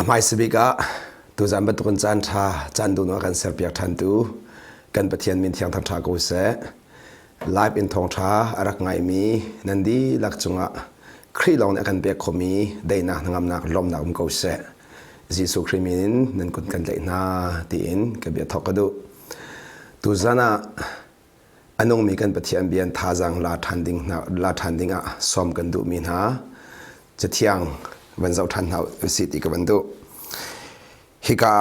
A hmaisa bik ah tuzan bantukin caan ṭha caan duhnak kan serpiak ṭhantu kan Pathian min thiang thangṭha ko seh. Live in thawngṭha a rak ngaimi nan dihlak cungah Khrih lawng nih a kan pek khomi daihnak hnangamnak lawmhnak um ko seh. Jesuh Khrih min in nan kut kan tlaih hna tiin ka bia thawk ka duh. Tuzan ah a nungmi kan Pathian bia in thazaang la ṭhan ding hna la ṭhan ding ah sawm kan duhmi hna cathiang van zoh ṭhan hna usih ti ka van duh. Hika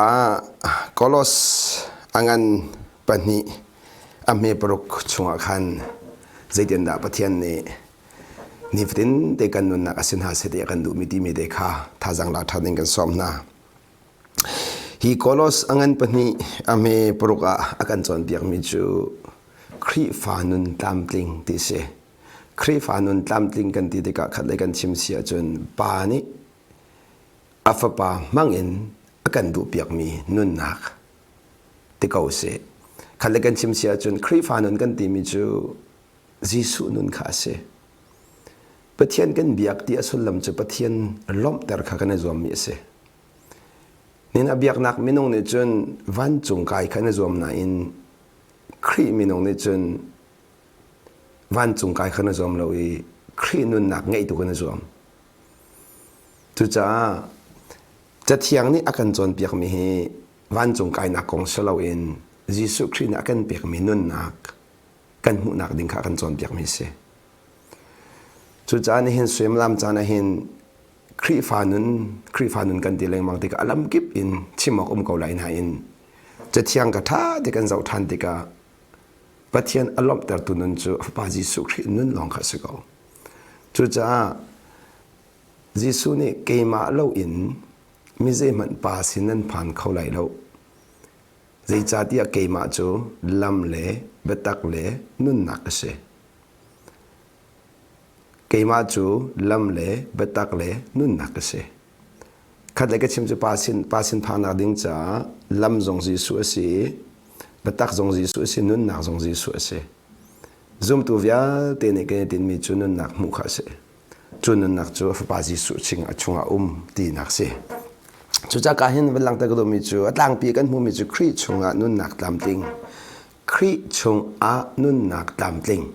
ah Kolos a ngan pahnih a hme paruk chungah khan zeitindah Pathian nih nifatin te kan nunnak a si hna seh ti a kan duhmi timi te kha thazaang la ṭhan ding kan sawm hna. Hi Kolos a ngan pahnih a hme paruk ah a kan cawnpiakmi cu Khrihfa nun tlamtling ti si. Khrihfa nun tlamtling kan ti tikah khat lei kan chim si ahcun Pa nih a fapa hmangin a kan duhpiakmi nunnak ti ko sih. Khat lei kan chim si ahcun Khrihfa nun kan timi cu Jesuh nun kha a si. Pathian kan biak ti a sullam cu Pathian lawmhter kha kan i zuammi a si. Nin a biaknak minung nih cun vancung kai kha an i zuam nain Khrih minung nih cun vancung kai kha an i zuam lo i Khrih nunnak ngeih tu kan i zuam. Cucaah Cathiang nih a kan cawnpiakmi hi vancung kainak kong si loin Jesuh Khrih nih a kan pekmi nunnak kan hmuhnak ding kha a kan cawnpiakmi a si. Cucaah nihin suimilam caan ah hin Khrihfa nun Khrihfa nun kan ti lengmang tikah a lamkip in chim awk um ko lai nain Cathiang ka ṭha ti kan zoh ṭhan tikah Pathian a lawmhtertu nun cu a Fapa Jesuh Khrih nun lawng kha a si ko. Cucaah Jesuh nih keimah loin mi zeihmanh Pa sin nan phan kho lai lo. Zeicahtiah keimah cu lam le biatak le nunnak ka si. Keimah cu lam le biatak le nunnak ka si. Khatlei ka chim cu pa sin, pa sin phaknak ding caah lam zong Jesuh a si i biatak zong Jesuh a si, nunnak zong Jesuh a si. Zumtu vialte nih kan i tinhmi cu nunnak hmuh kha a si. Cu nunnak cu a Fapa Jesuh chungah um tinak si. Cucaah ka hin van langhter ka duhmi cu a tlangpi kan hmuhmi cu Khrih chungah nunnak tlamtling. Khrih chungah nunnak tlamtling.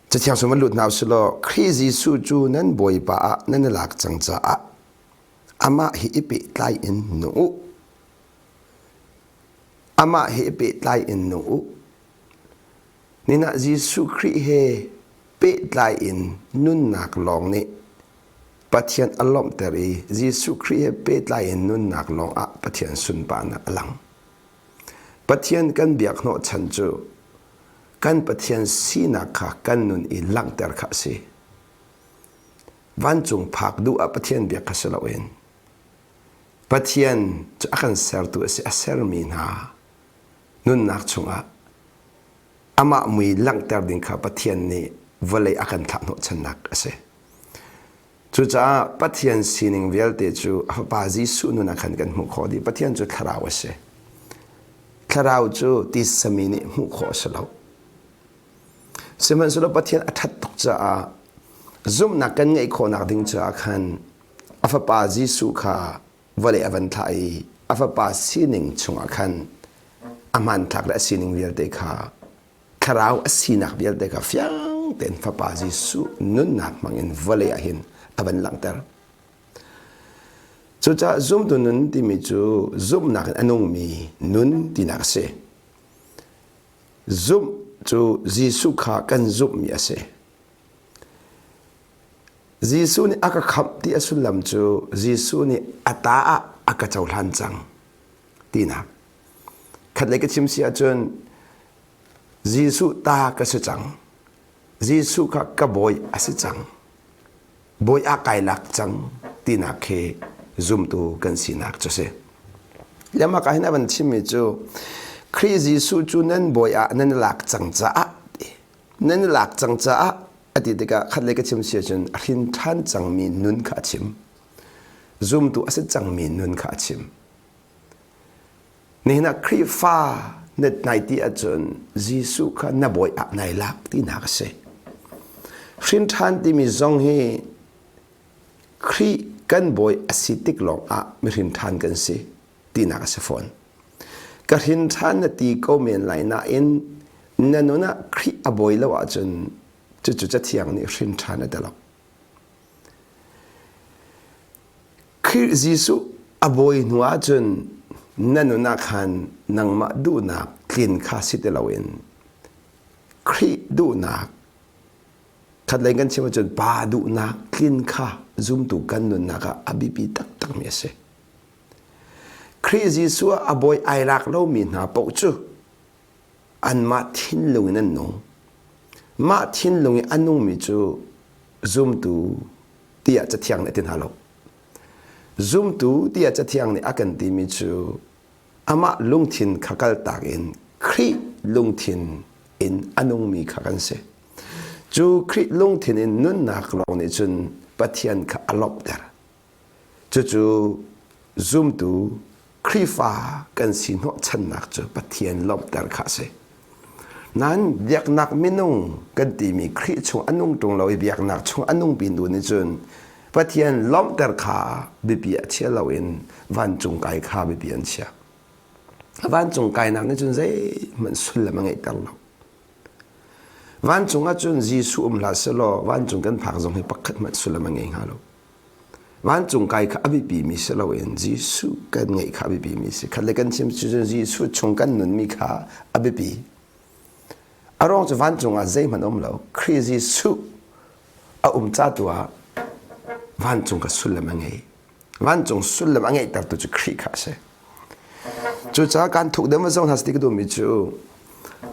Cathiang sung van lut hna usih law Khrih Jesuh cu nan Bawipa ah nan i lak cang caah amah hi i pehtlai in nung u. Amah he i pehtlai in nung u. Ninah Jesuh Khrih he pehtlai in nunnak lawng nih Pathian a lawmhter i Jesuh Khrih he pehtlai in nunnak lawng ah Pathian sunparnak a lang. Pathian kan biak hnawhchan cu kan Pathian sinak kha kan nun i langhter kha a si. Vancung phak duh ah Pathian biak kha si loin Pathian cu a kan sertu a si, a sermi hna nunnak chungah amah mui langhter ding kha Pathian nih vawlei a kan thlah hnawhchannak a si. Cucaah Pathian sining vialte cu a Fapa Jesuh nun ah khan kan hmuh khawh dih. Pathian cu thlarau a si. Thlarau cu tisami nih hmuh khawh a si lo. Sihmanhsehlaw Pathian a ṭhat tuk caah zumhnak kan ngeih khawhnak ding caah khan a Fapa Jesuh kha vawlei a van thlah i a Fapa sining chungah khan a hmanthlak le a sining vialte kha thlarau a sinak vialte kha fiang tein Fapa Jesuh nunnak hmangin vawlei ah hin a van langhter. Cucaah zumtu nun timi cu zumhnak in a nungmi nun tinak a si. Zumh cu Jesuh kha kan zumhmi a si. Jesuh nih a ka khamh ti a sullam cu Jesuh nih a ta ah a ka cohlan cang tinak. Khatlei ka chim si ahcun Jesuh ta ka si cang. Jesuh kha ka bawi a si cang. Bawi ah kai lak cang tinak khi zumtu kan sinak cu si. Lemah ka hin a van chimmi cu Khrih Jesuh cu nan bawi ah nan lak cang caah nan lak cang caah a ti tikah khatlei ka chim si ahcun a hrin ṭhan cangmi nun kha a chim. Zumtu a si cangmi nun kha a chim. Nihin ah Khrihfa na nai ti ahcun Jesuh kha na bawi ah nai lak tinak a si. Hrin ṭhan timi zong hi Khrih kan bawi a si tik lawng ah mihrin ṭhan kan si tinak a si fawn. Ka hrin ṭhan na ti ko men lai nain na nun ah Khrih a bawi lo ahcun cucu Cathiang nih hrin ṭhan a ti lo. Khrih Jesuh a bawi hnu ahcun na nun ah khan nangmah duhnak tlin kha si ti loin Khrih duhnak khatlei kan chim ahcun Pa duhnak tlin kha zumtu kan nunnak ah a biapi taktakmi a si. Khrih Jesuh ah a bawi ai lak lomi hna paoh cu anmah thinlung in an nung. Mah thinlung i a nungmi cu zumtu tiah Cathiang nih a ti hna lo. Zumtu tiah Cathiang nih a kan timi cu amah lungthin kha kaltak in Khrih lungthin in a nungmi kha kan si. Cu Khrih lungthin in nunnak lawng nih cun Pathian kha a lawmhter. Cucu zumtu Khrihfa kan si hnawhchannak cu Pathian lawmhter kha a si. Nain biaknak minung kan timi Khrih chung a nung ṭung lo i biaknak chung a nung pin tu nih cun Pathian lawmhter kha biapi ah chia loin vancung kai kha biapi an chia. Vancung kainak nih cun zeihmanh sullam a ngeihter lo. Vancung ah cun Jesuh um hlah selaw vancung kan phak zong hi pakhat hmanh sullam a ngei hnga lo. Vancung kai kha a biapimi si loin Jesuh kan ngeih kha a biapimi si. Khat le kan chim cu Jesuh chung kan nunmi kha a biapi. A ruang cu vancung ah zeihmanh um lo. Khrih Jesuh a um ca tu ah vancung kha sullam a ngei. Vancung sullam a ngeihtertu cu Khrih kha a si. Cucaah kan thuk deuh zong hna si ka duhmi cu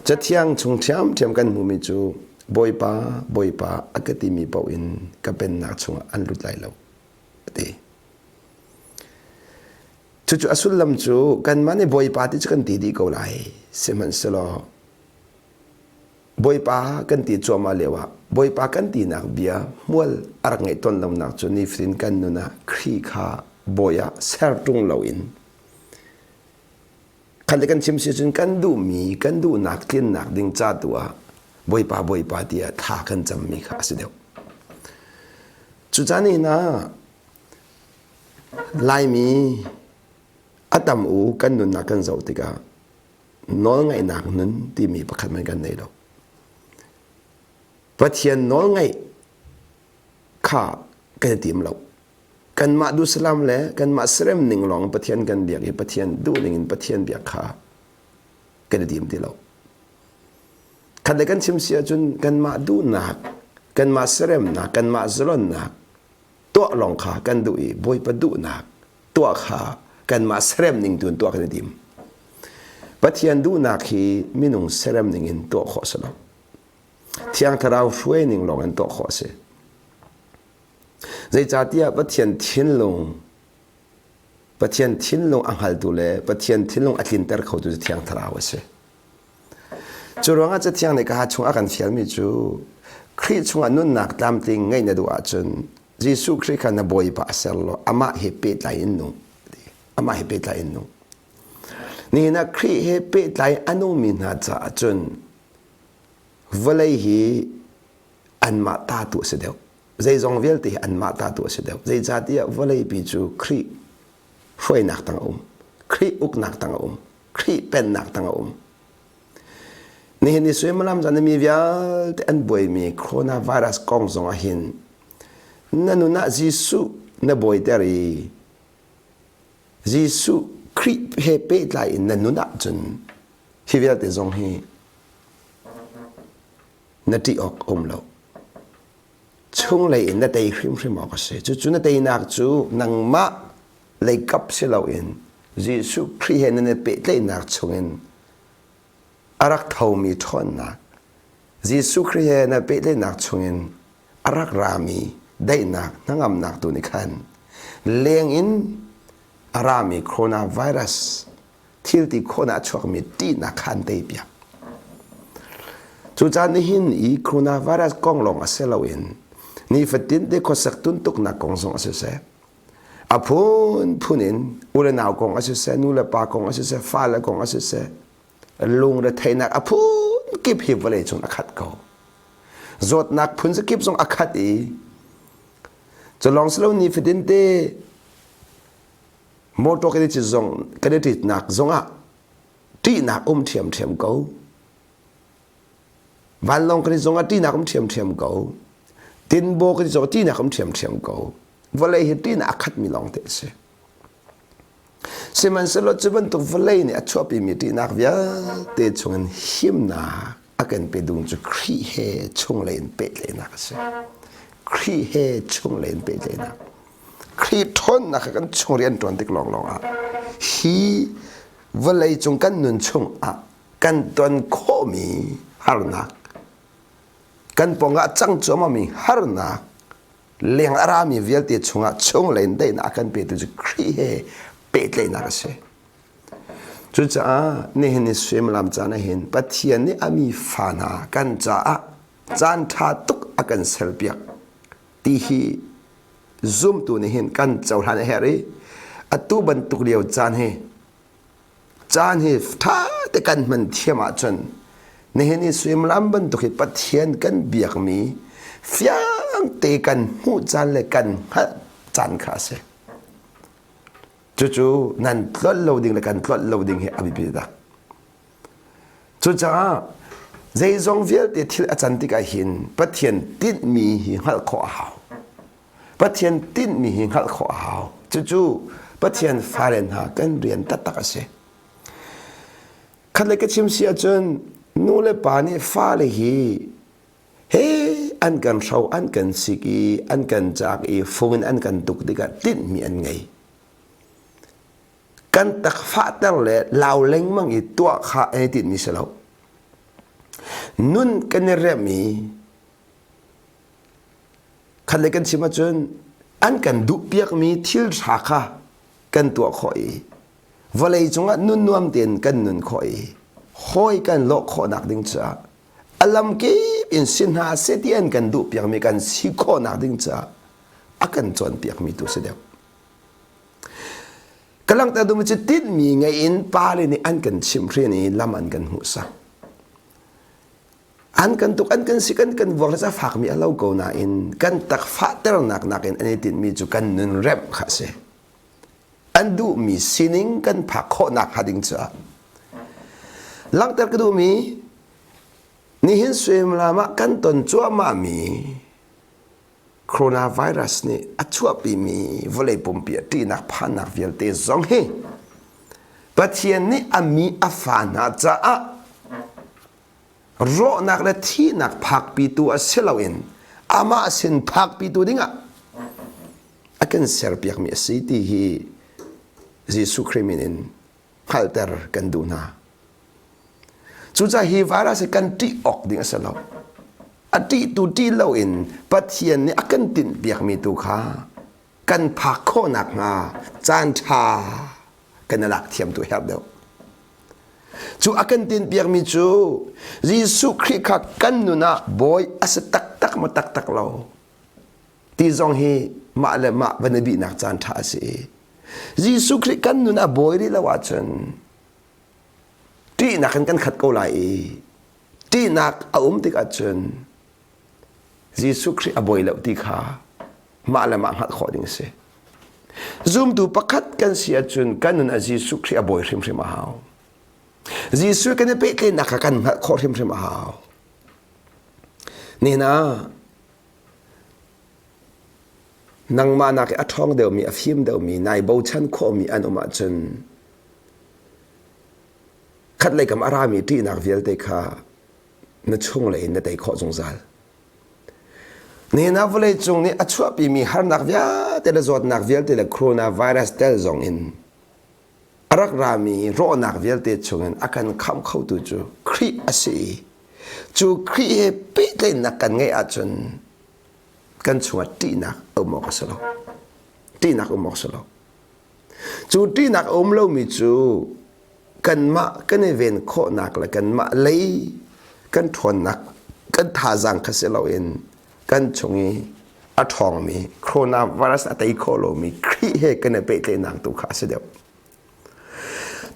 Cathiang chung ṭhiamṭhiam kan hmuhmi cu Bawipa, Bawipa a ka timi paoh in ka pennak chungah an lut lai lo, a ti. Cucu a sullam cu kanmah nih Bawipa ti cu kan ti dih ko lai. Sihmanhsehlaw Bawipa kan ti cuahmah lio ah Bawipa kan tinak bia hmual a rak ngeih tawn lonak cu nifatin kan nun ah Khrih kha bawi ah ser ṭung loin khan le kan chim si cun kan duhmi kan duhnak tlinnak ding ca tu ah Bawipa Bawipa tiah thla kan cammi kha a si deuh. Cucaah nihin ah Laimi a tam u kan nunnak kan zoh tikah nawlngaihnak nun timi pakhat man kan nei lo. Pathian nawlngaih kha kan i tim lo. Kanmah duhsalam le kanmah serem ning lawng Pathian kan biak i Pathian duh ning in Pathian biak kha kan i tim ti lo. Khat le kan chim si ahcun kanmah duhnak, kanmah seremnak, kanmah zalonnak tuah lawng kha kan duh i Bawipa duhnak tuah kha kanmah serem ning tu in tuah kan i tim. Pathian duhnak hi minung serem ning in tuah khawh a si lo. Thiang Thlarau hruai ning lawng in tuah khawh a si. Zeicahtiah Pathian thinlung Pathian thinlung a hngaltu le Pathian thinlung a tlinter khotu cu Thiang Thlarau a si. Cu ruangah Cathiang nih ka chung a kan fialmi cu Khrih chungah nunnak tlamtling ngeih na duh ahcun Jesuh Khrih kha na Bawipa a ser law amah he pehtlai in nung. Amah he pehtlai in nung. Nihin ah Khrih he pehtlai a nungmi hna caah cun vawlei hi anmah ta tu a si deuh. Zeizong vialte hi anmah ta tu a si deuh. Zeicahtiah vawleipi cu Khrih hruainak tang a um. Khrih uknak tang a um. Khrih pennak tang a um. Nihin ni suimilam zan mi vialte an buaimi coronavirus kong zong ah hin na nun ah Jesuh na bawiter i Jesuh Khrih he pehtlai in na nun ahcun hi vialte zong hi na ṭih awk um lo. Chunglei in na tei hrimhrim awk a si. Cucu na teinak cu nangmah leikap si loin Jesuh Khrih he nan i pehtlaihnak chungin a rak thomi ṭhawnnak, Jesuh Khrih he na pehtlaihnak chungin a rak rami daihnak, hnangamnak tu nih khan leng in a rami coronavirus thil ti khawhnak a chuakmi ṭihnak kha an teipiak. Cucaah nihin i coronavirus kong lawng a si loin nifatin te khuasak tuntuknak kong zong a siseh, a phunphun in u le nau kong a siseh, nu le pa kong a siseh, fale kong a siseh, lungretheihnak a phun kip hi vawlei cung a khat ko. Zawtnak phun zakip zong a khat i Cu lawng si lo ni fatin te motor kan i cit zong kan i ṭitnak zongah ṭihnak um ṭhiamṭhiam ko. Vanlawng kan i zongah ṭihnak um ṭhiamṭhiam ko. Tinbaw kan i zongah ṭihnak um ṭhiamṭhiam ko. Vawlei hi ṭihnak a khatmi lawng te a si. Sihmanhsehlaw cu bantuk vawlei nih a chuahpimi ṭihnak vialte chungin himnak a kan pe ding cu Khrih he chunglei in pehtlaihnak a si. Khrih he chunglei in pehtlaihnak. Khrih ṭhawnnak kha kan chung rian ṭuan tik lawnglawng ah hi vawlei cung kan nun chung ah kan ton khawhmi harnak kan pawngah cang cuahmahmi harnak leng a rami vialte chungah chunglei in daihnak a kan petu cu Khrih he pehtlaihnak a si. Cucaah nihin ni suimilam caan ah hin Pathian nih a mi fa hna kan caah caan ṭha tuk a kan serpiak ti hi zumtu nih hin kan cohlan a herh i atu bantuk lio caan hi caan hi ṭha te kan hman thiam ahcun nihin i suimilam bantuk hi Pathian kan biakmi fiang te kan hmuh caan le kan hngalh caan kha a si. Cucu nan tlolh lo ding le kan tlolh lo ding hi a biapi tak. Cucaah zeizong vialte thil a can tikah hin Pathian tinhmi hi hngalh khawh a hau. Pathian tinhmi hi hngalh khawh a hau. Cucu Pathian fale hna kan rian taktak a si. Khat le ka chim si ahcun nu le pa nih fale hi he an kan hro an kan sik i an kan caak i fung in an kan tuk tikah tinhmi an ngei. Kan tak fahter le lau lengmang i tuah kha an i tinhmi si lo. Nun kan i remh i Khat le kan chim ahcun an kan duhpiakmi thil ṭha kha kan tuah khawh i vawlei cungah nun nuam tein kan nun khawh i hawi kan lawh khawhnak ding caah a lamkip in si hna seh ti an kan duhpiakmi kan si khawhnak ding caah a kan cawnpiakmi tu si deuh. Ka langhter duhmi cu tinhmi ngei in pale nih an kan chimhhrin i lam an kan hmuhsak. An kan tuk an kan sik an kan vuak le a fakmi a lo ko nain kan tak fahternak nakin an i tinhmi cu kan nun remh kha a si. An duhmi sining kan phak khawhnak hnga ding caah. Langhter ka duhmi nihin suimilam ah kan ton cuahmahmi coronavirus nih a chuahpimi vawlei pumpi a ṭihnak phannak vialte zong hi Pathian nih a mi a fa hna caah rawhnak le thihnak phakpitu a si loin amah sin phakpitu dingah a kan serpiakmi a si ti hi Jesuh Khrih min in hngalhter kan duh hna. Cucaah hi virus hi kan ṭih awk ding a si lo. A ṭihtu ṭih loin Pathian nih a kan tinhpiakmi tu kha kan phak khawh nakhnga caan ṭha kan i lak thiam tu herh deuh. Cu a kan tinpiakmi cu Jesuh Khrih kha kan nun ah bawi a si taktak maw taktak lo ti zong hi mah le mah van i bihnak caan ṭha a si i Jesuh Khrih kan nun ah bawi rih lo ahcun ṭihnak in kan khat ko lai i ṭihnak a um tik ahcun Jesuh Khrih a bawi lo ti kha mah le mah hngalh khawh ding a si. Zumtu pakhat kan si ahcun kan nun ah Jesuh Khrih a bawi hrimhrim a hau. Jesuh kan i pehtlaihnak kha kan hngalh khawh hrimhrim a hau. Nihin ah nangmah nak i a ṭhawng deuhmi, a fim deuhmi, nai bochan khawhmi an um ahcun khatlei kam a rami ṭihnak vialte kha na chunglei in na tei khawh zungzal. Nihin ah vawleicung nih a chuahpimi harnak vialte le zawtnak vialte le coronavirus tel zong in a rak rami rawhnak vialte chungin a kan khamh khotu cu Khrih a si i cu Khrih he pehtlaihnak kan ngeih ahcun kan chungah ṭihnak a um awk a si lo. Ṭihnak um awk a si lo. Cu ṭihnak a um lomi cu kanmah kan i ven khawhnak le kanmah lei kan ṭhawnnak kan thazaang kha si loin kan chung i a ṭhawngmi coronavirus a tei khawh lomi Khrih he kan i pehtlaihnak tu kha a si deuh.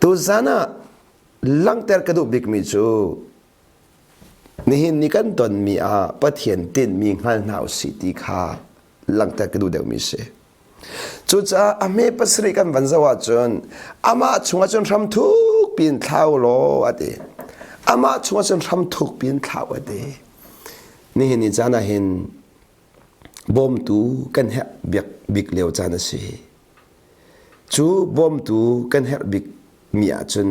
Tuzan ah langhter ka duh bikmi cu nihin ni kan tonmi ah Pathian tinhmi hngal hna usih ti kha langhter ka duh deuhmi si. Cucaah a hme pasarih kan van zoh ahcun amah chungah cun hram thuk piin thlau law a ti. Amah chungah cun hram thuk piin thlau a ti. Nihin ni caan ah hin bawmtu kan herh bik bik lio caan a si. Cu bawmtu kan herh bik mi ahcun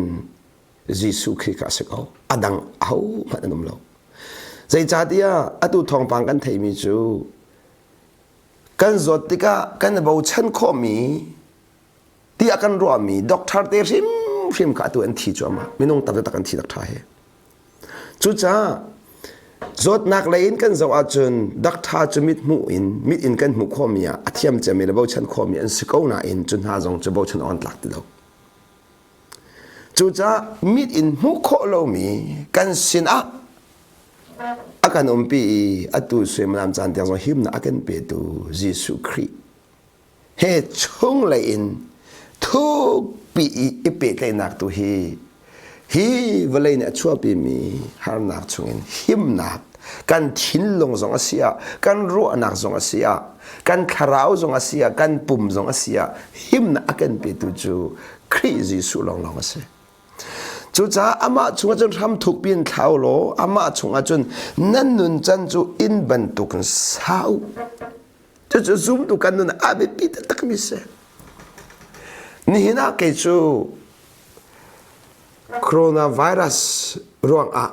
Jesuh Khrih kha a si ko. A dang ahohmanh an um lo. Zeicahtiah atu thawngpang kan theihmi cu kan zawt tikah kan i bochan khawhmi tiah kan ruahmi doctor te hrimhrim kha atu an thi cuahmah. Minung tam tak an thi tak ṭha he. Cucaah zawtnak lei in kan zoh ahcun doctor cu mit hmuh in mit in kan hmuh khawhmi ah a thiam ciami le bochan khawhmi an si ko nain cu hna zong cu bochan awk an tlak ti lo. Cucaah mit in hmuh khawh lomi kan sinah a kan umpi i atu suimilam caan tiang zong himnak a kan petu Jesuh Khrih he chunglei in thukpi i i pehtlaihnak tu hi hi vawlei nih a chuahpimi harnak chungin himnak kan thinlung zong a si ah kan ruahnak zong a si ah kan thlarau zong a si ah kan pum zong a si ah himnak a kan petu cu Khrih Jesuh lawnglawng a si. Cucaah amah chungah cun hram thukpi in thlau law amah chungah cun nan nun can cu inn bantukin sau. Cucu zumtu kan nun a biapi taktakmi si. Nihin ah kei cu coronavirus ruangah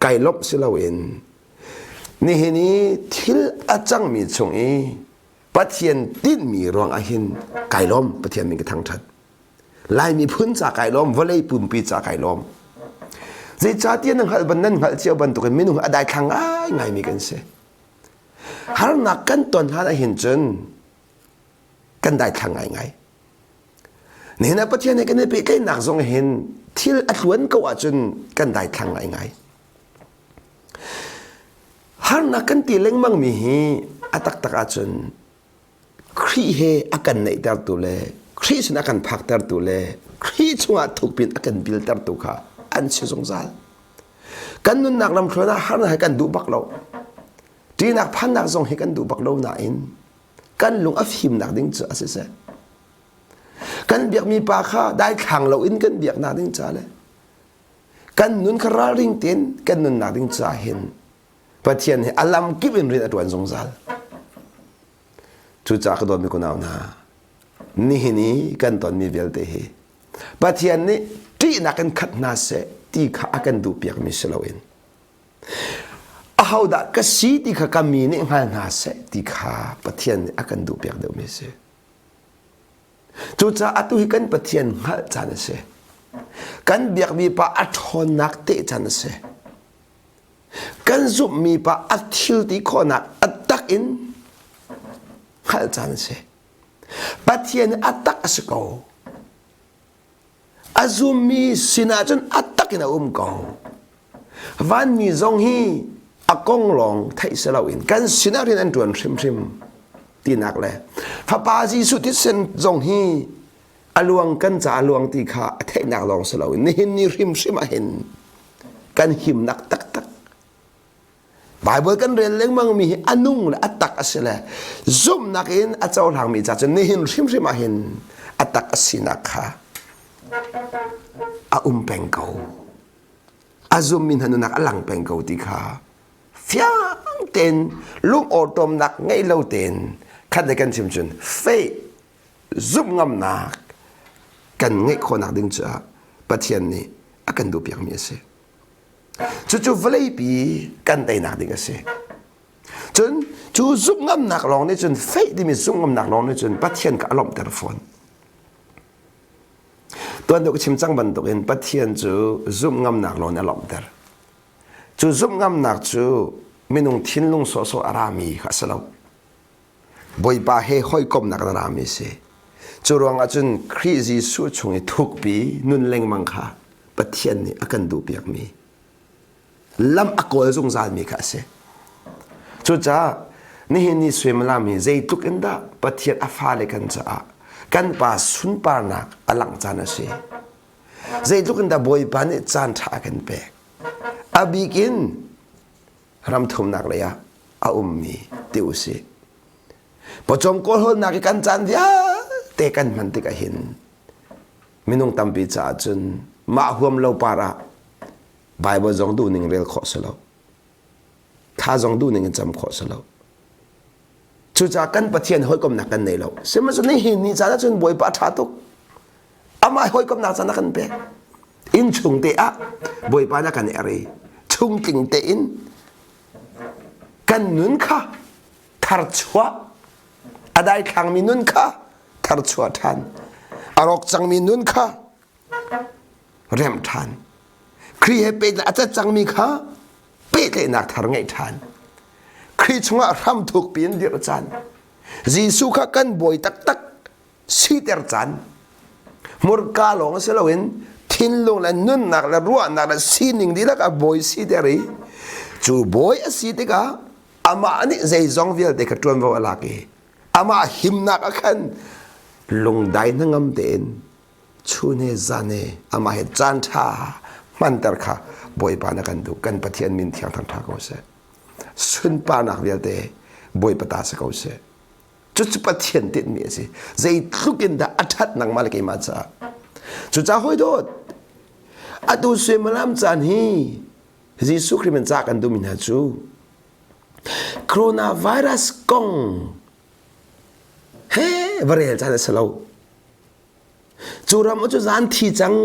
kai lawmh si loin nihin i thil a cangmi chung i Pathian tinhmi ruang ah hin kai lawm Pathian min ka thangṭhat Lai miphun ca kai lawm vawlei pumpi ca kai lawm zeicahtiah nan hngalh ban nan hngalh cio bantukin minung a daithlang ngai ngaimi kan si harnak kan ton hlan ah hin cun kan daithlang ngaingai nihin ah Pathian he kan i pehtlaihnak zong hin thil a tluan ko ahcun kan daithlang ngaingai Harnak kan ti lengmang mi hi a taktak ahcun Khrih he a kan naihtertu le Khrih sin a kan phaktertu le Khrih chungah thukpin a kan biltertu kha an si zungzal. Kan nunnak lamthluan ah harnak hi kan duh bak lo. Ṭihnak phannak zong hi kan duh bak lo nain kan lung a fimnak ding cu a si seh. Kan biakmi pa kha daithlang loin kan biaknak ding ca le Kan nun kha ralring tein kan nunnak ding caah hin Pathian hi a lam kip in rian a ṭuan zungzal. Cucaah ka dawtmi kunau hna, nihin i kan tonmi vialte hi Pathian nih ṭihnak in khat hna seh ti kha a kan duhpiakmi si loin ahodah ka si ti kha ka mi nih hngal hna seh ti kha Pathian nih a kan duhpiak deuhmi a si. Cucaah atu hi kan Pathian hngalh caan a si. Kan biakmi pa a ṭhawnnak teh caan a si. Kan zumhmi pa a thil ti khawhnak a tak in hngalh caan a si. Pathian a tak a si ko. A zummi sinah cun a tak in a um ko. Vanmi zong hi a kong lawng theih si loin kan sinah rian an ṭuan hrimhrim tinak le Fapa Jesuh thisen zong hi a luang kan ca a luang ti kha a theihnak lawng si loin nihin ni hrimhrim ah hin kan himnak taktak Baibal kan rel lengmang mi hi a nung le a tak a si le zumhnak in a cohlangmi ca cun nihin hrimhrim ah hin a tak a sinak kha a um peng ko. A zummi hna nunnak a lang peng ko ti kha fiang tein lungawṭawmnak ngei lo tein khat le kan chim cun faith zumh ngamnak kan ngeih khawhnak ding caah Pathian nih a kan duhpiakmi a si. Cucu vawleipi kan teinak ding a si. Cun cu zumhngamnak lawng nih cun faith timi zumhngamnak lawng nih cun Pathian kha a lawmhter fawn. Tuan deuh ka chim cang bantukin Pathian cu zumhngamnak lawng nih a lawmhter. Cu zumhngamnak cu minung thinlung sawhsawh a rami kha a si lo. Bawipa he hawikomhnak na rami a si. Cu ruangah cun Khrih Jesuh chung i thukpi nun lengmang kha Pathian nih a kan duhpiakmi lam a kawl zungzalmi kha a si. Cucaah nihin ni suimilam hi zeitluk in dah Pathian a fale kan caah kan pa sunparnak a langh caan a si. Zeitluk in dah Bawipa nih caan ṭha a kan pek. A bik in ramthumnak lei ah a ummi. ti usih. Pawcawm kawlhawlnak i kan caan vialte kan hman tikah hin minung tampi caah cun mah huam lo par ah Bible zong duhning rel khawh si lo. Thla zong duhning in cam khawh si lo. Cucaah kan Pathian hawikomnak kan nei lo. Sihmanhsehlaw nihin ni caan ahcun Bawipa a ṭha tuk. Amah hawikomnak caan a kan pek. Inn chung te ah Bawipa na kan er i chungtling tein kan nun kha tharchuah a daithlangmi nun kha tharchuah ṭhan. A rawk cangmi nun kha remh ṭhan. Khrih he pehtlaih a cat cangmi kha pehtlaihnak thar ngeih ṭhan. Khrih chungah hram thukpi in dirh caan. Jesuh kha kan bawi taktak siter caan. Hmurka lawng si loin thinlung le nunnak le ruahnak le sining dihlak a bawi siter i cu bawi a si tikah amah nih zeizong vialte kha ṭuanvo a lak i amah himnak ah khan lungdai hnangam tein chun he zan he amah he caan ṭha hmanter kha Bawipa na kan duh kan Pathian min thiang thangṭha ko seh sunparnak vialte Bawipa ta si ko seh cucu Pathian tinhmi a si zeitluk in dah a ṭhat nangmah le keimah caah cucaah hawi dawt atu suimilam caan hi Jesuh Khrih min ca kan duhmi hna cu coronavirus kong he va rel caan a si lo Cu ram cu zan thi cang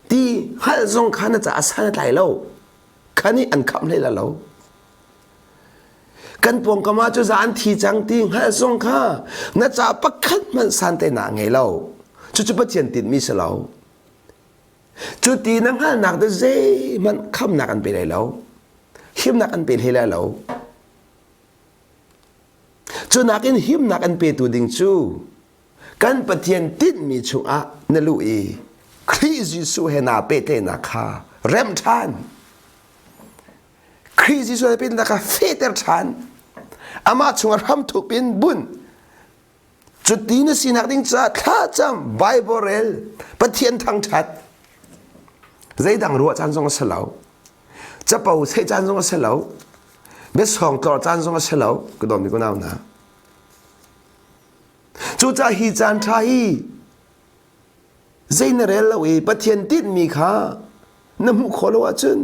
ti hngalh zong kha na caah san a tlai lo. Kha nih an khamh hlei la lo. Kan pawngkam ah cu zan thi cang ti hngalh zong kha na ca pakhat hmanh san te na ngei lo. Cucu Pathian tinhmi si lo. Cu ti na hngalhnak te zeihmanh khamnak an pe lai lo. Himnak an pe hlei lai lo. Cu nakin himnak an petu ding cu kan Pathian tinhmi chungah na luh i Khrih Jesuh he naa pehtlaihnak kha remh ṭhan. Khrih Jesuh he pehtlaihnak kha fehter ṭhan. Amah chungah hramthuk in bunh. Cuti na sinak ding caah thlacam, Bible rel, Pathian thangṭhat. Zeidang ruah caan zong a si lo. Capo theih caan zong a si lo. Biasawng tlor caan zong a si lo. Ka dawmi ka nau hna. Cucaah hi caan ṭha hi zei na rel lo i Pathian tinhmi kha na hmuh khawh lo ahcun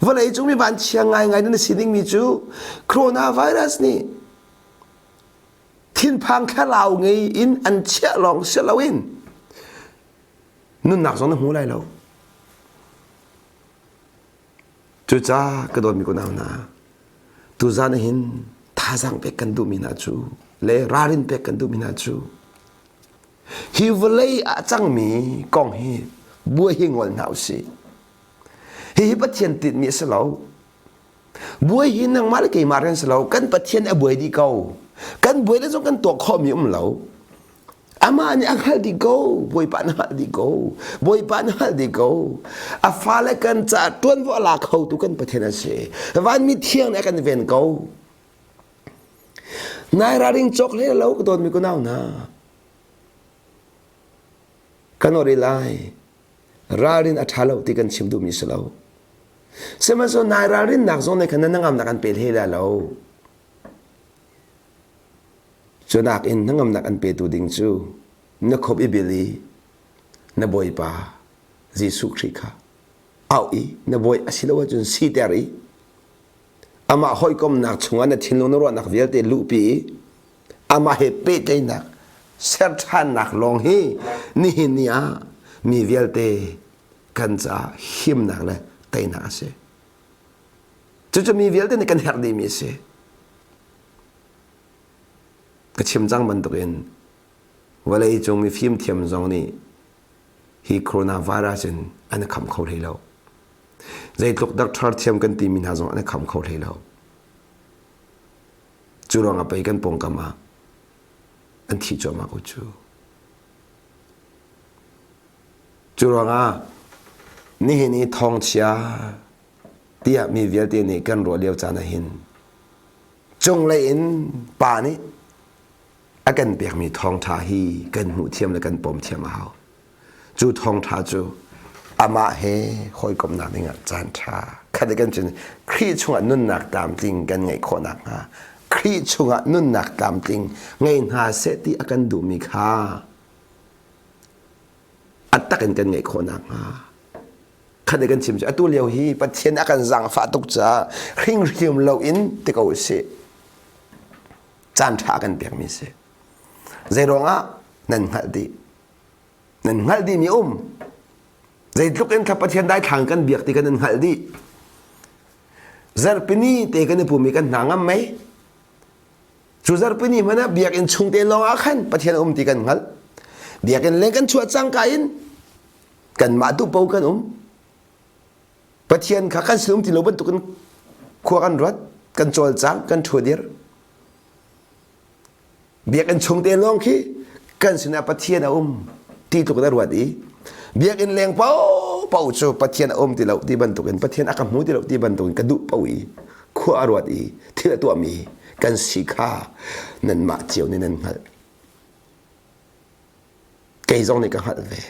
vawlei cung mi vanchia ngaingai na si dingmi cu coronavirus nih thinphang thlarau ngei in an chiah lawng si loin nunnak zong na hmu lai lo. Cucaah ka dawtmi kunau hna, tuzan ah hin thazaang pek kan duhmi hna cu le ralrin pek kan duhmi hna cu hi vawlei ah cangmi kong hi buai hi ngol hna usih. Hihi Pathian tinhmi a si lo. Buai hi nangmah le keimah rian si lo. Kan Pathian a buai dih ko. Kan buai le zong kan tuah khawhmi um lo. Amah nih a hngalh dih ko. Bawipa na hngalh dih ko. Bawipa na hngalh dih ko. A fale kan caah ṭuanvo a la khotu kan Pathian a si. Vanmi thiang nih a kan ven ko. Nai ralring cawk hlei lo ka dawtmi kunau hna. Kan ori lai. Ralrin a ṭha lo ti kan chim duhmi si lo. Sihmanhsehlaw nai ralrinnak zong nih khan na ngamnak an pe hlei lai lo. Cu nakin hnangamnak an petu ding cu na khop i bil i na Bawipa Jesuh Khrih kha auh i na bawi a si lo ahcun siter i amah hawikomnak chungah na thinlung na ruahnak vialte luhpi i amah he pehtlaihnak ser ṭhannak lawng hi nihin ni ah mi vialte kan caah himnak le teinak a si. Cucu mi vialte nih kan herh dihmi a si. Ka chim cang bantukin vawlei cung mi fimthiam zong nih hi coronavirus in an i kham kho hlei lo. Zeitluk doctor thiam kan timi hna zong an i kham kho hlei lo. Cu ruangah pei kan pawngkam ah an thih cuahmah ko cu. Cu ruangah nihin i thawngchia tiah mi vialte nih kan ruah lio caan ah hin cunglei in pa nih a kan pekmi thawngṭha hi kan hmuh thiam le kan pom thiam a hau. Cu thawngṭha cu amah he hawikomhnak dingah caan ṭha khat. Khat kan cun Khrih chungah nunnak tlamtling kan ngeih khawh nakhnga Khrih chungah nunnak tlamtling ngei hna seh ti a kan duhmi kha a tak in kan ngeih khawh nakhnga khat kan chim cu atu lio hi Pathian a kan zaangfah tuk caah hringhriam loin ti ko usih caan ṭha kan pekmi si zei ruangah nan hngalh dih nan hngalh dihmi um zeitluk in thla Pathian daithlang kan biak ti kan nan hngalh dih zarhpini te kan i pum i kan hna ngam mei cu zarhpini hmanh ah biakinn chung te lawng ah khan Pathian a um ti kan hngalh biakinn leng kan chuah cangka in kanmah tu po kan um Pathian kha kan sin um ti lo bantukin khua kan ruat kan cawlcang kan ṭhudir Biakinn chung te lawng khi kan sinah Pathian a um ti tluk in a ruat i biakinn leng paohpaoh cu Pathian a um ti lo ti bantukin Pathian a ka hmu ti lo ti bantukin ka duh paoh i khua a ruat i thil a tuahmi kan si kha nanmah cio nih nan hngalh. Kei zong nih ka hngalh ve.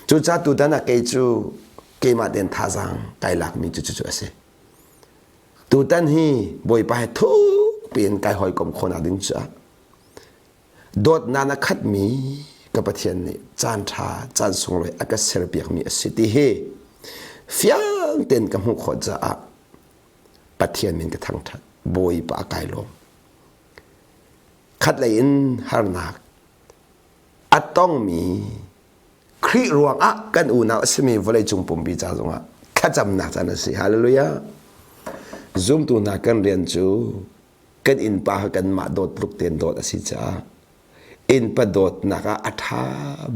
Cucaah tutan ah kei cu keimah tein thazaang kai lakmi cu cucu a si. Tutan hi Bawipa he thuk piin kai hawikom khawhnak ding caah dawtnak na khatmi ka Pathian nih caan ṭha caan sunglawi a ka serpiakmi a si ti hi fiang tein ka hmuh khawh caah Pathian min ka thangṭhat Bawipa a kai lawm. Khatlei in harnak a tongmi Khrih ruangah kan unau a simi vawleicung pumpi ca zongah thlacamnak caan a si. Hallelujah. Zumtu hna kan rian cu kan innpa kha kanmah dawt tluk tein dawt a si caah innpa dawtnak ah a ṭha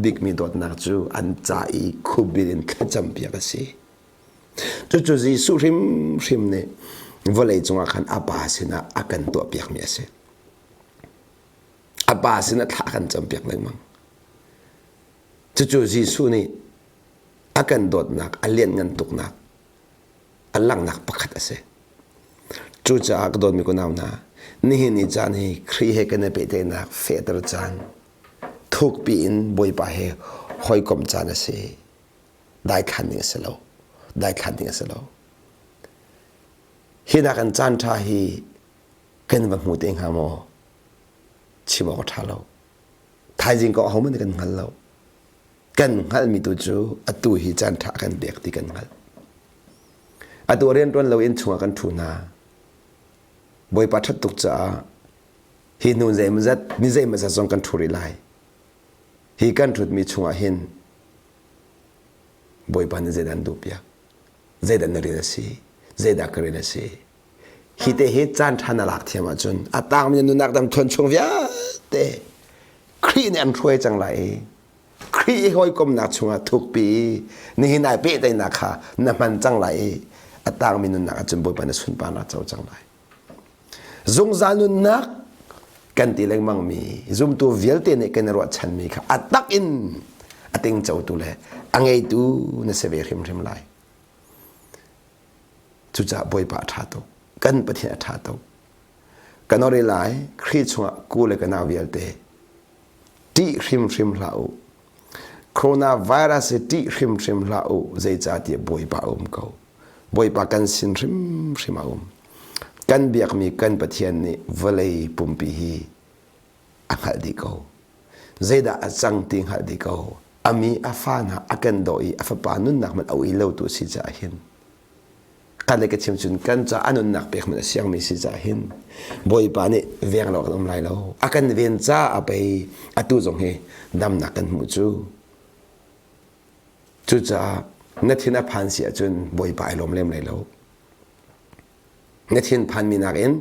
bikmi dawtnak cu an ca i khupbil in thlacampiak a si. Cucu Jesuh hrimhrim nih vawlei cungah khan a Pa sinah a kan tuahpiakmi a si. A Pa sinah thla a kan campiak lengmang. Cucu Jesuh nih a kan dawtnak, a lianngan tuknak, a langhnak pakhat a si. Cucaah ka dawtmi kunau hna, nihin ni caan hi Khrih he kan i pehtlaihnak fehter caan, thukpi in Bawipa he hawikomh caan a si. Daithlan ding a si lo. Daithlan ding a si lo. Hi nakin caan ṭha hi kan va hmu te hnga maw? Chim awk a ṭha lo. Thaizing kong ahohmanh nih kan hngal lo. Kan hngalhmi tu cu atu hi caan ṭha kan pek ti kan hngalh. Atu rianṭuan lo inn chungah kan ṭhu hna. Bawipa ṭhat tuk caah hi hnu zeimawzat ni zeimawzat zong kan ṭhu rih lai. Hi kan ṭhutmi chungah hin Bawipa nih zeidah an duhpiak? Zeidah na rian a si? Zeidah ka rian a si? Hi te hi caan ṭha na lak thiam ahcun a tangmi na nunnak dam thuan chung vialte Khrih nih an hruai cang lai i Khrih i hawikomnak chungah thukpi i nihin ai pehtlaihnak kha na hman cang lai i a tangmi nunnak ahcun Bawipa na sunparnak co cang lai. Zungzal nunnak kan ti lengmangmi zumtu vialte nih kan i ruahchanmi kha a tak in a tingcotu le a ngeitu na si ve hrimhrim lai. Cucaah Bawipa a ṭha tuk. Kan Pathian a ṭha tuk. Kan ori lai Khrih chungah ku le ka nau vialte ṭih hrimhrim hlah u. Coronavirus hi ṭih hrimhrim hlah u. Zeicahtiah Bawipa a um ko. Bawipa kan sin hrimhrim a um. Kan biakmi kan Pathian nih vawlei pumpi hi a hngalh dih ko. Zeidah a cang ti hngalh dih ko. A mi a fa hna a kan daw i a fapa nunnak hmanh a ui lo tu si caah hin kan le ka chim cun kan ca a nunnak pek hmanh a siangmi si caah hin Bawipa nih veng lo kan um lai lo. A kan ven caah pei atu zong hi damnak kan hmuh cu. Cucaah na thin a phan si ahcun Bawipa ai lawm lem lai lo. Na thinphanmi nakin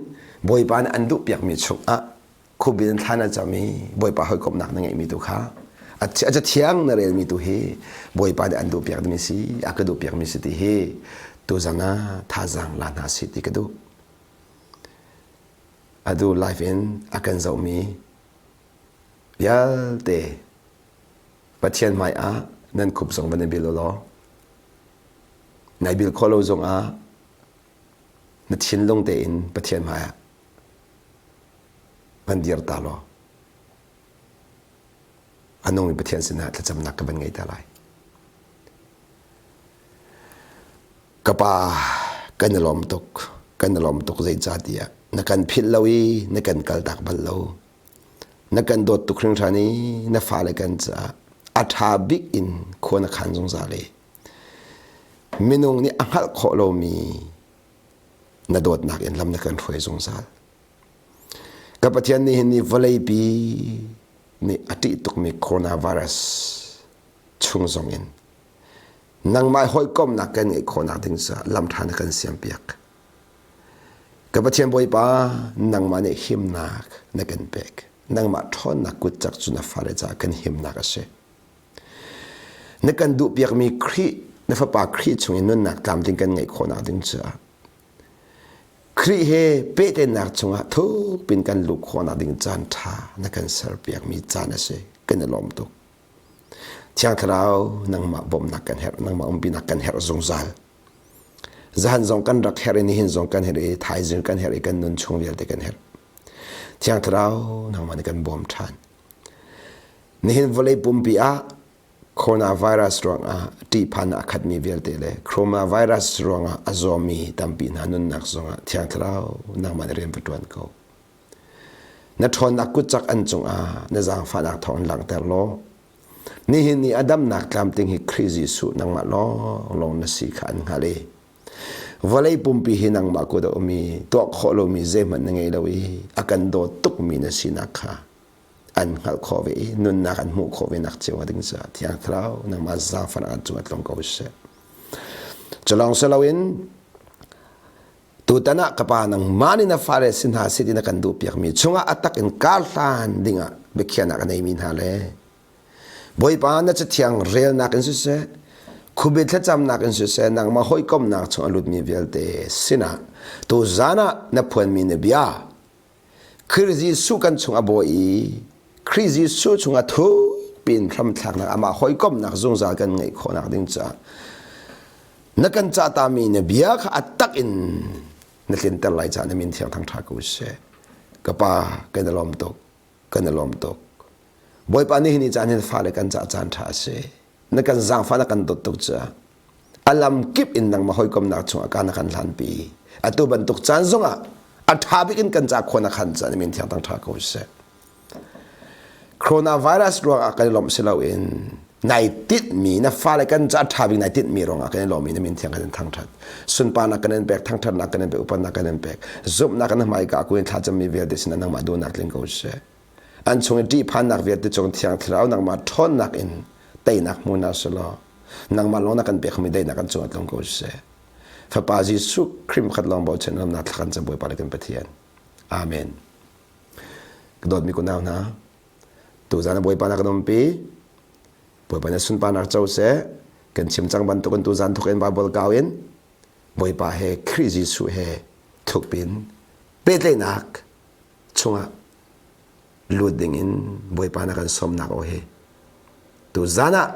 Bawipa nih an duhpiakmi chungah khupbil in thla na cam i Bawipa hawikomhnak na ngeihmi tu kha a cathiang na relmi tu hi Bawipa nih an duhpiak dingmi si a ka duhpiakmi si ti hi tuzan ah thazaang la hna si ti ka duh. Atu live in a kan zohmi vialte Pathian hmai ah nan khup zong van i bil u law nai bil khawh lo zongah na thinlung tein Pathian hmaiah van dir ta law a nungmi Pathian sinah thlacamnak ka van ngei ta lai. Ka. Ka pa, kan i lawm tuk. Kan i lawm tuk zeicahtiah na kan philh lo i na kan kaltak bal lo. Na kan dawt tuk hringhran i na fale kan caah a ṭha bik in khua na khan zungzal i minung nih a hngalh khawh lomi na dawtnak in lam na kan hruai zungzal. Ka Pathian nih hin ni vawleipi nih a ṭih tukmi coronavirus chung zongin nangmah hawikomhnak kan ngeih khawhnak ding caah lam ṭha na kan siampiak. Ka Pathian Bawipa, nangmah nih himnak na kan pek. Nangmah ṭhawnnak kutcak cu na fale caah kan himnak a si. Na kan duhpiakmi Khrih, na Fapa Khrih chung i nunnak tlamtling kan ngeih khawhnak ding caah Khrih he pehtlaihnak chungah thukpin kan luh khawhnak ding caan ṭha na kan serpiakmi caan a si. Kan i lawm tuk. Thiang Thlarau, nangmah bawmhnak kan herh, nangmah umpinak kan herh zungzal. Zahan zong kan rak herh i nihin zong kan herh i thaizing kan herh i kan nun chung vialte kan herh. Thiang Thlarau, nangmah nih kan bawm ṭhan. Nihin vawlei pumpi ah coronavirus ruangah ṭihphan a khatmi vialte le coronavirus ruangah a zawmi tampi hna nunnak zongah Thiang Thlarau nangmah nih rian va ṭuan ko. Na ṭhawnnak kutcak an cungah na zaangfahnak thawng langhter law nihin ni a damnak tlamtling hi Khrih Jesuh nangmah lawnglawng na si kha an hngalh i vawlei pumpi hi nangmah kut a um i tuah khawh lomi zeihmanh na ngei lo i a kan dawt tukmi na sinak kha an hngalh khawh ve i nunnak an hmuh khawh ve nak cio ding caah Thiang Thlarau nangmah zaangfahnak an cungah tlung ko seh. Culawng si loin Tutan ah ka pa nangmah nih na fale si hna seh ti na kan duhpiakmi chungah a tak in kar hlan dingah biakhiahnak a neimi hna le Bawipa na cathiang relnak in siseh khubi thlacamnak in siseh nangmah hawikomnak chung a lutmi vialte sinah tuzan ah na phuanmi na bia Khrih Jesuh kan chung a bawi i Khrih Jesuh chungah thukpi in hramthlaknak amah hawikomhnak zungzal kan ngeih khawhnak ding caah na kan cahtami na bia kha a tak in na tlinter lai caah na min thiang thangṭha ko seh. Ka pa kan i lawm tuk kan i lawm tuk. Bawipa nih hi ni caan hin fale kan caah caan ṭha a si. Na kan zaangfah na kan dawt tuk caah a lam kip in nangmah hawikomnak chungah ka na kan hlanpi. Atu bantuk caan zongah a ṭha bik in kan ca khua na khan caah na min thiang thangṭha ko seh. Coronavirus ruangah kan i lawmh si loin nai tinhmi na fale kan ca ṭha bik nai tinhmi ruangah kan i lawm i na min thiang kan in thangṭhat. Sunparnak kan in pek, thangṭhatnak kan in pek, upatnak kan in pek. Zumhnak kan hmaika ah kuin thlacammi vialte sinah nangmah duhnak tling ko seh. An chung i ṭihphannak vialte cung thiang thlarau nangmah ṭhawnnak in teinak hmu hna selaw nangmah lawng na kan pekmi daihnak kan cungah tlung ko seh. Fapa Jesuh Khrih khat lawng bochan ramnak thla kan cam Bawipa le kan Pathian. Amen. Ka dawtmi kunau hna, tuzan ah Bawipa na kan umpi. Bawipa nih sunparnak co seh. Kan chim cang bantukin tuzan thuk in Bible kau in Bawipa he Khrih Jesuh he thukpin pehtlaihnak chungah lut dingin Bawipa na kan sawmnak aw hi tuzan ah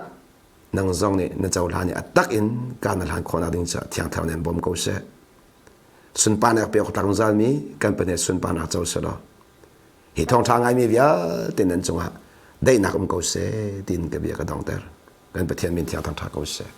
nang zong nih na cohlan i a tak in ka na hlan khawhnak ding caah Thiang Thlarau nih an bawm ko seh. Sunparnak pe awk tlak zungzalmi kan Pathian sunparnak co selaw hi thawngṭha ngaimi vialte nan cungah daihnak um ko seh tiin ka bia ka dongter. Kan Pathian min thiang thangṭha ko seh.